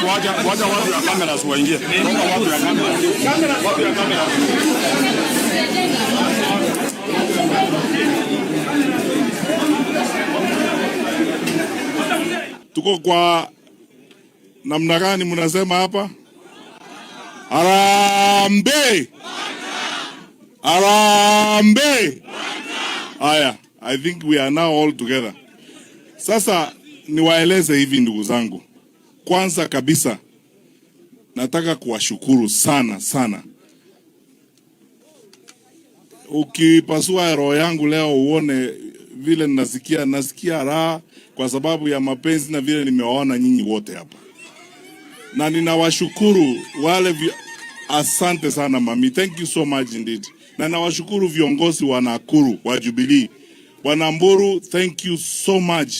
Wacha watu ya cameras waingie. Watu ya kamera. Watu ya kamera. Tuko kwa namna gani mnasema hapa? Harambee! Harambee! Haya, I think we are now all together. Sasa niwaeleze hivi ndugu zangu. Kwanza kabisa nataka kuwashukuru sana sana. Ukipasua roho yangu leo uone vile nasikia, nasikia raha kwa sababu ya mapenzi na vile nimewaona nyinyi wote hapa, na ninawashukuru wale. Asante sana mami, thank you so much indeed. Na nawashukuru viongozi wa Nakuru wa Jubilee, Bwana Mburu, thank you so much